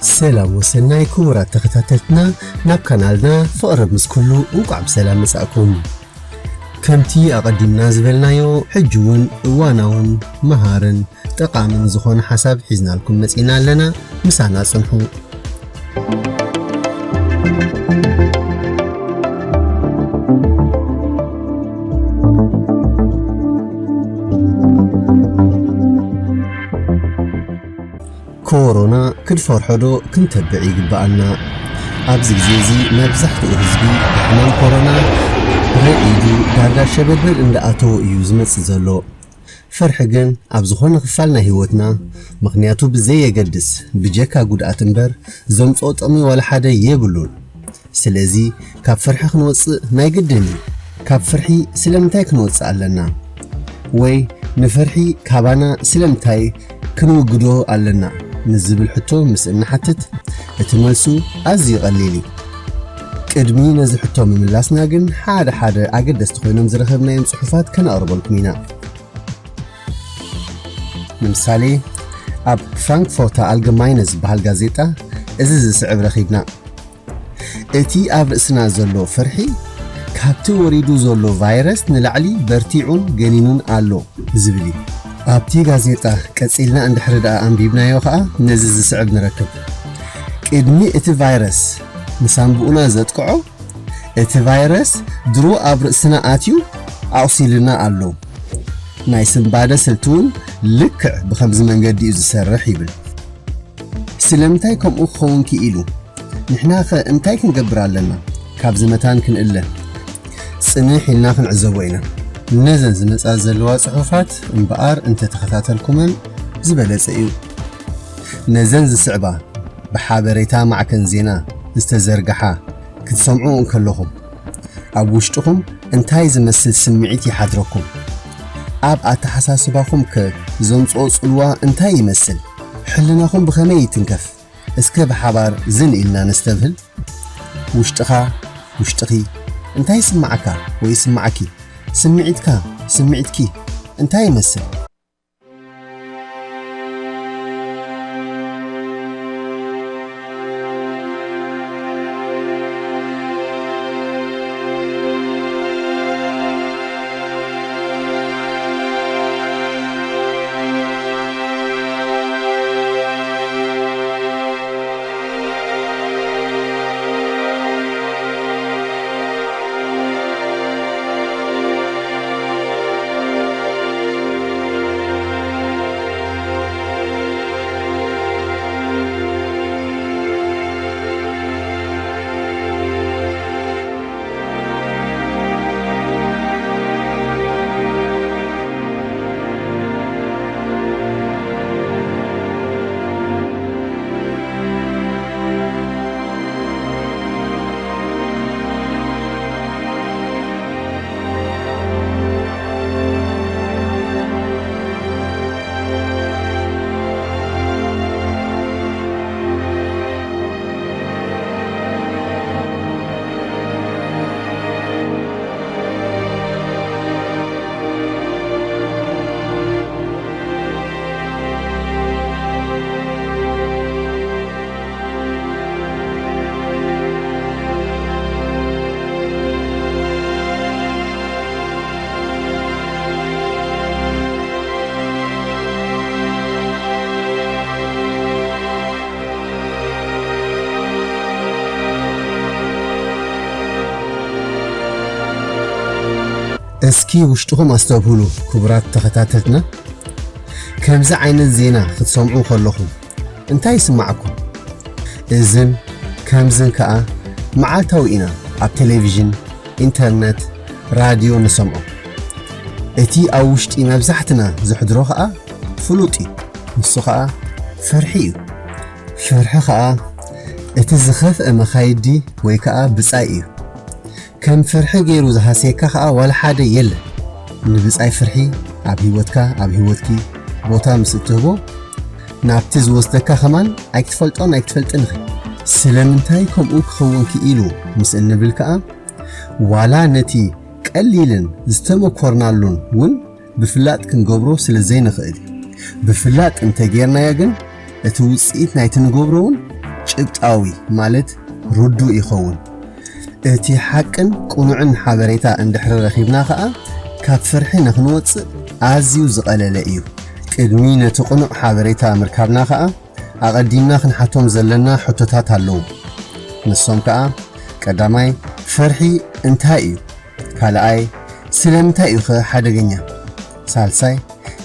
ሰላም ወሰናይ ክቡራት ተኸታተልትና፣ ናብ ካናልና ፍቕሪ ምስ ኩሉ እንቋዕ ብሰላም መጻእኩም። ከምቲ ኣቐዲምና ዝበልናዮ፣ ሕጂ እውን እዋናውን መሃርን ጠቓምን ዝኾነ ሓሳብ ሒዝናልኩም መጺእና ኣለና። ምሳና ጽንሑ። ኮሮና ክንፈርሖ ዶ ክንተብዕ ይግብኣና? ኣብዚ ግዜ እዚ መብዛሕትኡ ህዝቢ ብሕማም ኮሮና ርዒዱ ዳርጋ ሸበድበድ እንዳኣተዎ እዩ ዝመጽእ ዘሎ። ፍርሒ ግን ኣብ ዝኾነ ክፋል ናይ ህይወትና፣ ምኽንያቱ ብዘየገድስ ብጀካ ጉድኣት እምበር ዘምጽኦ ጥቕሚ ዋላ ሓደ የብሉን። ስለዚ ካብ ፍርሒ ክንወጽእ ናይ ግድን እዩ። ካብ ፍርሒ ስለምንታይ ክንወጽእ ኣለና? ወይ ንፍርሒ ካባና ስለምንታይ ክንውግዶ ኣለና? ንዝብል ሕቶ ምስ እንሓትት፣ እቲ መልሱ ኣዝዩ ቀሊል እዩ። ቅድሚ ነዚ ሕቶ ምምላስና ግን ሓደ ሓደ ኣገደስቲ ኮይኖም ዝረኸብናዮም ጽሑፋት ከነቕርበልኩም ኢና። ንምሳሌ፣ ኣብ ፍራንክፎርተር ኣልገማይነ ዝበሃል ጋዜጣ እዚ ዝስዕብ ረኺብና። እቲ ኣብ ርእስና ዘሎ ፍርሒ ካብቲ ወሪዱ ዘሎ ቫይረስ ንላዕሊ በርቲዑን ገኒኑን ኣሎ ዝብል እዩ። ኣብቲ ጋዜጣ ቀጺልና እንድሕሪ ደኣ ኣንቢብናዮ ኸኣ ነዚ ዝስዕብ ንረክብ። ቅድሚ እቲ ቫይረስ ንሳንቡእና ዘጥቅዖ፣ እቲ ቫይረስ ድሮ ኣብ ርእስና ኣትዩ ኣቑሲሉና ኣሎ። ናይ ስንባደ ስልቲ እውን ልክዕ ብኸምዚ መንገዲ እዩ ዝሰርሕ ይብል። ስለምንታይ ከምኡ ክኸውን ክኢሉ? ንሕናኸ እንታይ ክንገብር ኣለና? ካብዚ መታን ክንእለ ጽንሕ ኢልና ክንዕዘቦ ኢና። ነዘን ዝመጻ ዘለዋ ጽሑፋት እምበኣር እንተተኸታተልኩመን ዝበለጸ እዩ። ነዘን ዝስዕባ ብሓበሬታ ማዕከን ዜና ዝተዘርግሓ ክትሰምዑ እንከለኹም፣ ኣብ ውሽጥኹም እንታይ ዝመስል ስምዒት ይሓድረኩም? ኣብ ኣተሓሳስባኹም ከ ዘምጽኦ ጽልዋ እንታይ ይመስል? ሕልናኹም ብኸመይ ይትንከፍ? እስከ ብሓባር ዝን ኢልና ነስተብህል። ውሽጥኻ፣ ውሽጥኺ እንታይ ይስምዓካ ወይ ይስምዓኪ? ስምዒትካ፣ ስምዒትኪ እንታይ ይመስል? እስኪ ውሽጥኹም ኣስተብህሉ ክቡራት ተኸታተልትና፣ ከምዚ ዓይነት ዜና ክትሰምዑ ከለኹም እንታይ ይስማዓኩም? እዝን ከምዝን ከኣ መዓልታዊ ኢና ኣብ ቴሌቪዥን፣ ኢንተርነት፣ ራድዮ ንሰምዖ። እቲ ኣብ ውሽጢ መብዛሕትና ዘሕድሮ ከኣ ፍሉጥ እዩ። ንሱ ከኣ ፍርሒ እዩ። ፍርሒ ከኣ እቲ ዝኸፍአ መኻይዲ ወይ ከኣ ብጻይ እዩ። ከም ፍርሒ ገይሩ ዝሃስየካ ከኣ ዋላ ሓደ የለን። ንብጻይ ፍርሒ ኣብ ህይወትካ፣ ኣብ ህይወትኪ ቦታ ምስ እትህቦ፣ ናብቲ ዝወስደካ ከማን ኣይክትፈልጦን ኣይክትፈልጥን ኢኺ። ስለምንታይ ከምኡ ክኸውን ክኢሉ ምስ እንብል ከኣ፣ ዋላ ነቲ ቀሊልን ዝተመኮርናሉን እውን ብፍላጥ ክንገብሮ ስለ ዘይንኽእል እዩ። ብፍላጥ እንተጌርናዮ ግን፣ እቲ ውጽኢት ናይቲ ንገብሮ እውን ጭብጣዊ ማለት ርዱእ ይኸውን። እቲ ሓቅን ቅኑዕን ሓበሬታ እንድሕሪ ረኺብና ኸኣ፣ ካብ ፍርሒ ንኽንወጽእ ኣዝዩ ዝቐለለ እዩ። ቅድሚ ነቲ ቅኑዕ ሓበሬታ ምርካብና ኸኣ፣ ኣቐዲምና ክንሓቶም ዘለና ሕቶታት ኣለዉ። ንሶም ከኣ፣ ቀዳማይ፣ ፍርሒ እንታይ እዩ? ካልኣይ፣ ስለምንታይ እዩ ኸ ሓደገኛ? ሳልሳይ፣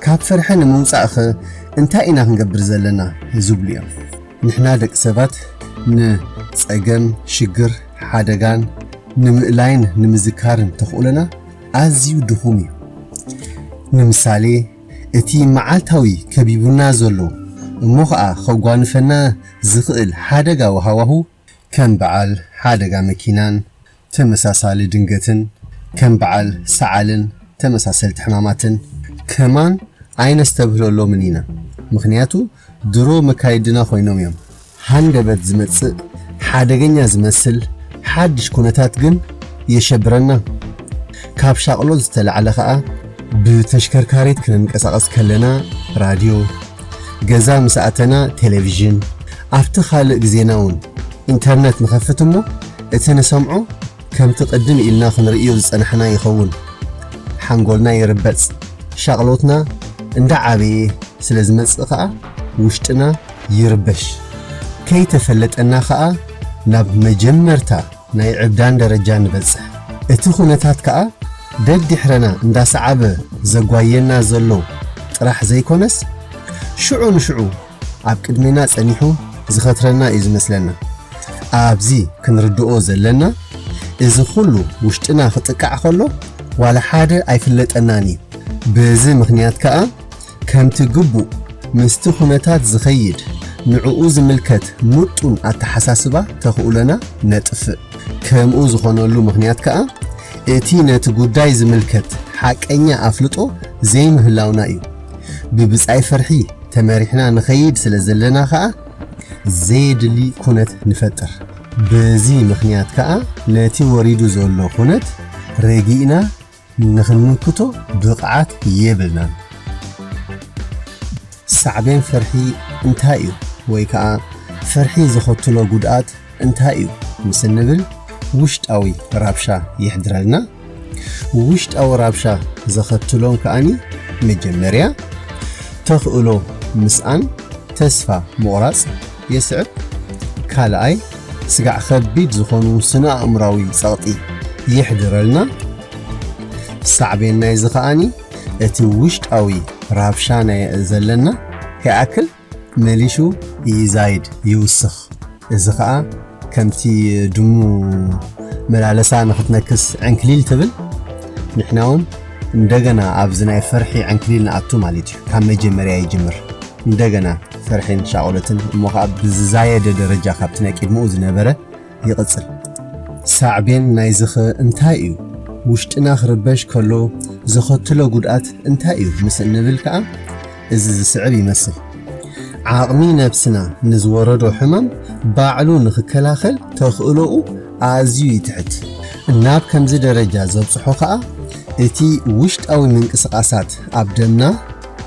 ካብ ፍርሒ ንምውጻእ ኸ እንታይ ኢና ክንገብር ዘለና? ዝብሉ እዮም። ንሕና ደቂ ሰባት ንጸገም፣ ሽግር፣ ሓደጋን ንምእላይን ንምዝካርን ተኽእሎና ኣዝዩ ድኹም እዩ። ንምሳሌ፣ እቲ መዓልታዊ ከቢቡና ዘሎ እሞ ኸኣ ኸጓንፈና ዝኽእል ሓደጋዊ ሃዋሁ ከም በዓል ሓደጋ መኪናን ተመሳሳሊ ድንገትን ከም በዓል ሰዓልን ተመሳሰልቲ ሕማማትን ከማን ኣይነስተብህለሎምን ኢና። ምኽንያቱ ድሮ መካይድና ኮይኖም እዮም። ሃንደበት ዝመጽእ ሓደገኛ ዝመስል ሓድሽ ኩነታት ግን የሸብረና። ካብ ሻቕሎት ዝተላዕለ ኸኣ ብተሽከርካሪት ክንንቀሳቐስ ከለና ራድዮ፣ ገዛ ምስ ኣተና ቴሌቪዥን፣ ኣብቲ ካልእ ግዜና እውን ኢንተርነት ንኸፍት እሞ እቲ ንሰምዖ ከምቲ ቅድም ኢልና ክንርእዮ ዝጸናሕና ይኸውን። ሓንጎልና ይርበጽ። ሻቕሎትና እንዳዓበየ ስለ ዝመጽእ ኸኣ ውሽጥና ይርበሽ። ከይተፈለጠና ኸኣ ናብ መጀመርታ ናይ ዕብዳን ደረጃ ንበጽሕ። እቲ ኩነታት ከኣ ደድሕረና እንዳሰዓበ ዘጓየና ዘሎ ጥራሕ ዘይኮነስ፣ ሽዑ ንሽዑ ኣብ ቅድሜና ጸኒሑ ዝኸትረና እዩ ዝመስለና። ኣብዚ ክንርድኦ ዘለና፣ እዚ ኩሉ ውሽጥና ክጥቃዕ ከሎ ዋላ ሓደ ኣይፍለጠናን እዩ። በዚ ምኽንያት ከኣ ከምቲ ግቡእ ምስቲ ኩነታት ዝኸይድ ንዕኡ ዝምልከት ምጡን ኣተሓሳስባ ተኽእሎና ነጥፍእ። ከምኡ ዝኾነሉ ምኽንያት ከኣ እቲ ነቲ ጉዳይ ዝምልከት ሓቀኛ ኣፍልጦ ዘይምህላውና እዩ። ብብጻይ ፍርሒ ተመሪሕና ንኸይድ ስለ ዘለና ከኣ ዘየድሊ ኩነት ንፈጥር። በዚ ምኽንያት ከኣ ነቲ ወሪዱ ዘሎ ኩነት ረጊእና ንኽንምክቶ ብቕዓት የብልናን። ሳዕቤን ፍርሒ እንታይ እዩ? ወይ ከኣ ፍርሒ ዘኸትሎ ጉድኣት እንታይ እዩ ምስ እንብል ውሽጣዊ ራብሻ የሕድረልና። ውሽጣዊ ራብሻ ዘኸትሎም ከኣኒ መጀመርያ ተኽእሎ ምስኣን ተስፋ ምቑራጽ የስዕብ። ካልኣይ ስጋዕ ከቢድ ዝኾኑ ስነ ኣእምራዊ ጸቕጢ የሕድረልና። ሳዕቤን ናይዚ ከኣኒ እቲ ውሽጣዊ ራብሻ ናይ ዘለና ከይኣክል መሊሹ ይዛይድ ይውስኽ። እዚ ኸኣ ከምቲ ድሙ መላለሳ ንኽትነክስ ዕንክሊል ትብል፣ ንሕና እውን እንደገና ኣብዚ ናይ ፍርሒ ዕንክሊል ንኣቱ ማለት እዩ። ካብ መጀመርያ ይጅምር። እንደገና ፍርሒን ሻቕሎትን እሞ ኸኣ ብዝዛየደ ደረጃ ካብቲ ናይ ቅድምኡ ዝነበረ ይቕጽል። ሳዕቤን ናይዚ ኸ እንታይ እዩ? ውሽጥና ክርበሽ ከሎ ዘኸትሎ ጉድኣት እንታይ እዩ ምስ እንብል ከኣ እዚ ዝስዕብ ይመስል። ዓቕሚ ነብስና ንዝወረዶ ሕማም ባዕሉ ንኽከላኸል ተኽእሎኡ ኣዝዩ ይትሕት። ናብ ከምዚ ደረጃ ዘብጽሖ ከኣ እቲ ውሽጣዊ ምንቅስቓሳት ኣብ ደምና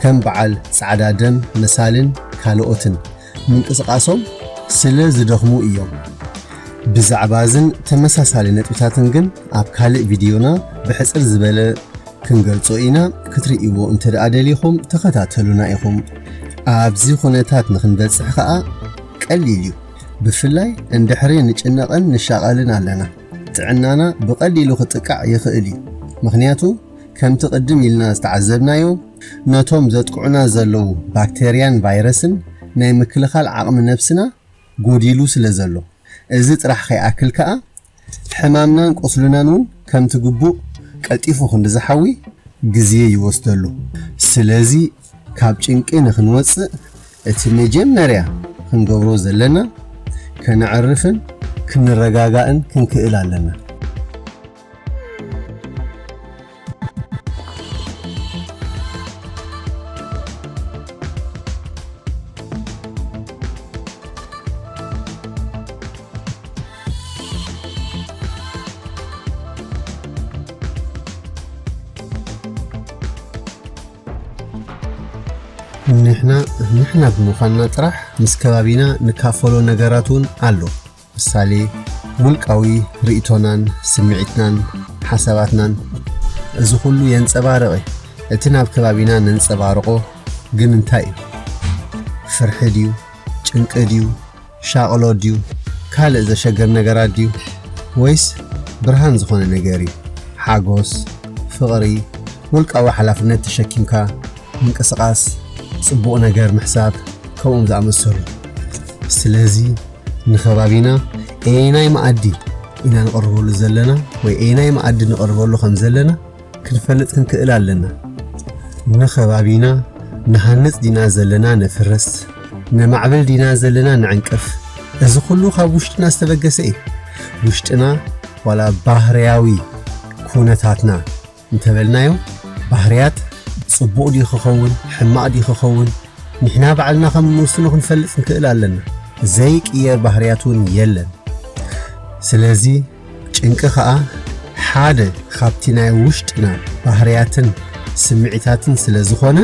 ከም በዓል ጻዕዳ ደም መሳልን ካልኦትን ምንቅስቓሶም ስለ ዝደኽሙ እዮም። ብዛዕባ እዝን ተመሳሳሊ ነጥብታትን ግን ኣብ ካልእ ቪድዮና ብሕጽር ዝበለ ክንገልጾ ኢና። ክትርእይዎ እንተ ደኣ ደሊኹም ተኸታተሉና ኢኹም። ኣብዚ ኩነታት ንኽንበጽሕ ከኣ ቀሊል እዩ። ብፍላይ እንድሕሪ ንጭነቕን ንሻቐልን ኣለና። ጥዕናና ብቐሊሉ ክጥቃዕ ይኽእል እዩ። ምኽንያቱ ከምቲ ቅድም ኢልና ዝተዓዘብናዮ ነቶም ዘጥቅዑና ዘለዉ ባክተርያን ቫይረስን ናይ ምክልኻል ዓቕሚ ነብስና ጎዲሉ ስለ ዘሎ፣ እዚ ጥራሕ ከይኣክል ከኣ ሕማምናን ቁስልናን እውን ከምቲ ግቡእ ቀልጢፉ ክንዲ ዝሓዊ ግዜ ይወስደሉ። ስለዚ ካብ ጭንቂ ንኽንወጽእ እቲ መጀመርያ ክንገብሮ ዘለና ከነዕርፍን ክንረጋጋእን ክንክእል ኣለና። ንሕና ንሕና ብምዃንና ጥራሕ ምስ ከባቢና ንካፈሎ ነገራት እውን ኣሎ። ምሳሌ፣ ውልቃዊ ርእይቶናን ስምዒትናን ሓሳባትናን፣ እዚ ኩሉ የንጸባርቕ እዩ። እቲ ናብ ከባቢና ነንጸባርቖ ግን እንታይ እዩ? ፍርሒ ድዩ? ጭንቂ ድዩ? ሻቕሎት ድዩ? ካልእ ዘሸግር ነገራት ድዩ? ወይስ ብርሃን ዝኾነ ነገር እዩ? ሓጎስ፣ ፍቕሪ፣ ውልቃዊ ሓላፍነት ተሸኪምካ ምንቅስቓስ፣ ጽቡቕ ነገር ምሕሳብ፣ ከምኡም ዝኣመሰሉ። ስለዚ ንኸባቢና ኣየናይ መኣዲ ኢና ንቐርበሉ ዘለና ወይ ኣየናይ መኣዲ ንቐርበሉ ከም ዘለና ክንፈልጥ ክንክእል ኣለና። ንኸባቢና ንሃንጽ ዲና ዘለና ነፍርስ፣ ነማዕብል ዲና ዘለና ንዕንቅፍ? እዚ ኩሉ ካብ ውሽጥና ዝተበገሰ እዩ። ውሽጥና ዋላ ባህርያዊ ኩነታትና እንተበልናዮ፣ ባህርያት ጽቡቕ ድዩ ክኸውን፣ ሕማቕ ድዩ ክኸውን፣ ንሕና ባዕልና ከም እንውስኖ ክንፈልጥ ንክእል ኣለና። ዘይቅየር ባህርያት እውን የለን። ስለዚ ጭንቂ ኸኣ ሓደ ካብቲ ናይ ውሽጥና ባህርያትን ስምዒታትን ስለ ዝኾነ፣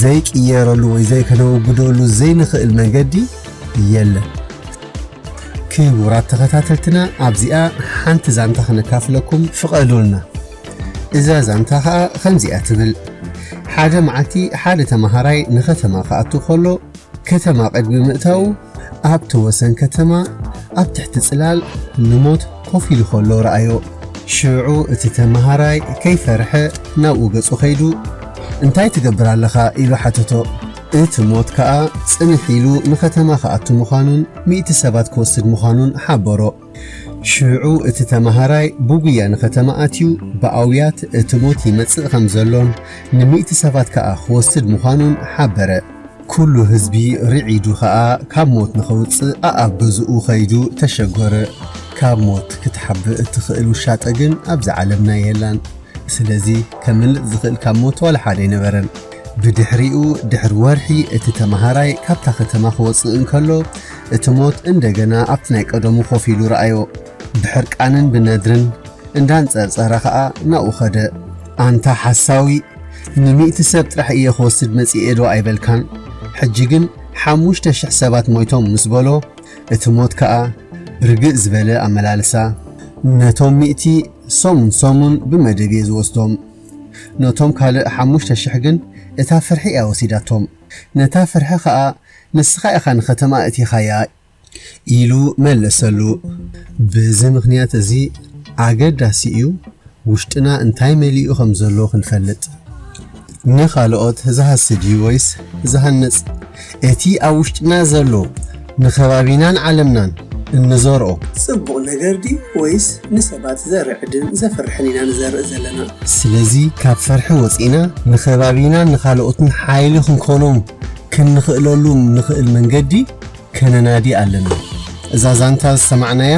ዘይቅየረሉ ወይ ዘይከነወግደሉ ዘይንኽእል መንገዲ የለን። ክቡራት ተኸታተልትና፣ ኣብዚኣ ሓንቲ ዛንታ ከነካፍለኩም ፍቐዱልና። እዛ ዛንታ ኸኣ ከምዚኣ ትብል። ሓደ መዓልቲ ሓደ ተማሃራይ ንኸተማ ክኣቱ ከሎ፣ ከተማ ቅድሚ ምእታዉ ኣብቲ ወሰን ከተማ ኣብ ትሕቲ ጽላል ንሞት ኮፍ ኢሉ ከሎ ረኣዮ። ሽዑ እቲ ተማሃራይ ከይፈርሐ ናብኡ ገጹ ከይዱ፣ "እንታይ ትገብር ኣለኻ?" ኢሉ ሓተቶ። እቲ ሞት ከኣ ጽንሕ ኢሉ ንኸተማ ክኣቱ ምዃኑን ሚእቲ ሰባት ክወስድ ምዃኑን ሓበሮ። ሽዑ እቲ ተማሃራይ ብጉያ ንኸተማ ኣትዩ ብኣውያት እቲ ሞት ይመጽእ ከም ዘሎን ንሚእቲ ሰባት ከኣ ክወስድ ምዃኑን ሓበረ። ኩሉ ህዝቢ ርዒዱ ኸኣ ካብ ሞት ንኸውጽእ ኣኣብ ገዝኡ ኸይዱ ተሸጎረ። ካብ ሞት ክትሓብእ እትኽእል ውሻጠ ግን ኣብዚ ዓለምና የላን። ስለዚ ከምልጥ ዝኽእል ካብ ሞት ዋላ ሓደ ኣይነበረን። ብድሕሪኡ ድሕሪ ወርሒ እቲ ተማሃራይ ካብታ ከተማ ክወጽእ እንከሎ እቲ ሞት እንደገና ኣብቲ ናይ ቀደሙ ኮፍ ኢሉ ረኣዮ። ብሕርቃንን ብነድርን እንዳንጸርጸረ ኸኣ ናብኡ ኸደ። "ኣንታ ሓሳዊ፣ ንሚእቲ ሰብ ጥራሕ እየ ክወስድ መጺኤ ዶ ኣይበልካን? ሕጂ ግን ሓሙሽተ ሽሕ ሰባት ሞይቶም" ምስ በሎ፣ እቲ ሞት ከኣ ብርግእ ዝበለ ኣመላልሳ ነቶም ሚእቲ ሰሙን ሰሙን ብመደብ እየ ዝወስዶም። ነቶም ካልእ ሓሙሽተ ሽሕ ግን እታ ፍርሒ እያ ወሲዳቶም። ነታ ፍርሒ ኸኣ ንስኻ ኢኻ ንኸተማ ኣእቲኻያ ኢሉ መለሰሉ። በዚ ምኽንያት እዚ ኣገዳሲ እዩ ውሽጥና እንታይ መሊኡ ከም ዘሎ ክንፈልጥ። ንኻልኦት ዝሃሲ ድዩ ወይስ ዝሃንጽ? እቲ ኣብ ውሽጥና ዘሎ ንኸባቢናን ዓለምናን እንዘርኦ ጽቡቕ ነገር ድዩ ወይስ ንሰባት ዘርዕድን ዘፍርሕን ኢና ንዘርእ ዘለና? ስለዚ ካብ ፍርሒ ወጺእና ንኸባቢናን ንኻልኦትን ሓይሊ ክንኮኖም ክንኽእለሉ ንኽእል መንገዲ ከነናዲ ኣለና። እዛ ዛንታ ዝሰማዕናያ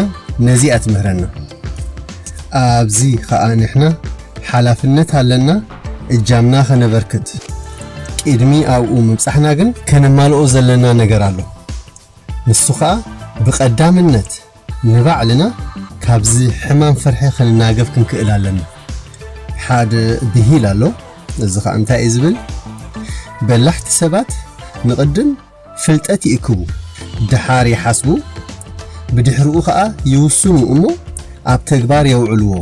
ነዚኣ ትምህረና። ኣብዚ ኸኣ ንሕና ሓላፍነት ኣለና እጃምና ከነበርክት። ቅድሚ ኣብኡ ምብጻሕና ግን ከነማልኦ ዘለና ነገር ኣሎ። ንሱ ኸኣ ብቐዳምነት ንባዕልና ካብዚ ሕማም ፍርሒ ክንናገፍ ክንክእል ኣለና። ሓደ ብሂል ኣሎ። እዚ ኸኣ እንታይ እዩ ዝብል? በላሕቲ ሰባት ንቕድም ፍልጠት ይእክቡ፣ ደሓር ይሓስቡ፣ ብድሕሪኡ ኸኣ ይውስኑ እሞ ኣብ ተግባር የውዕልዎ።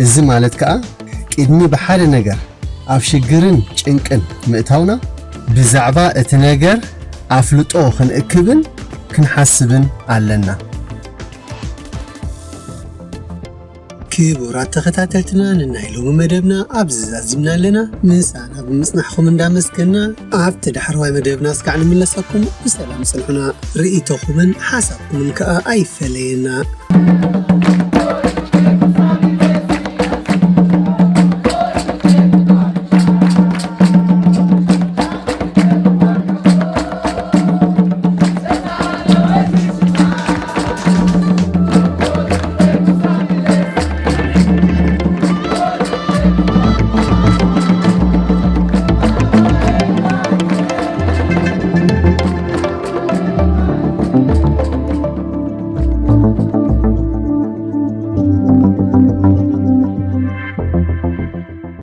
እዚ ማለት ከኣ ቅድሚ ብሓደ ነገር ኣብ ሽግርን ጭንቅን ምእታውና ብዛዕባ እቲ ነገር ኣፍልጦ ክንእክብን ክንሓስብን ኣለና። ክቡራት ተኸታተልትና፣ ንናይ ሎሚ መደብና ኣብዚ ዛዚምና ኣለና። ምሳና ብምጽናሕኩም እንዳመስገና፣ ኣብቲ ዳሕረዋይ መደብና እስካዕ ንምለሰኩም ብሰላም ጽንሑና። ርእይቶኹምን ሓሳብኩምን ከኣ ኣይፈለየና።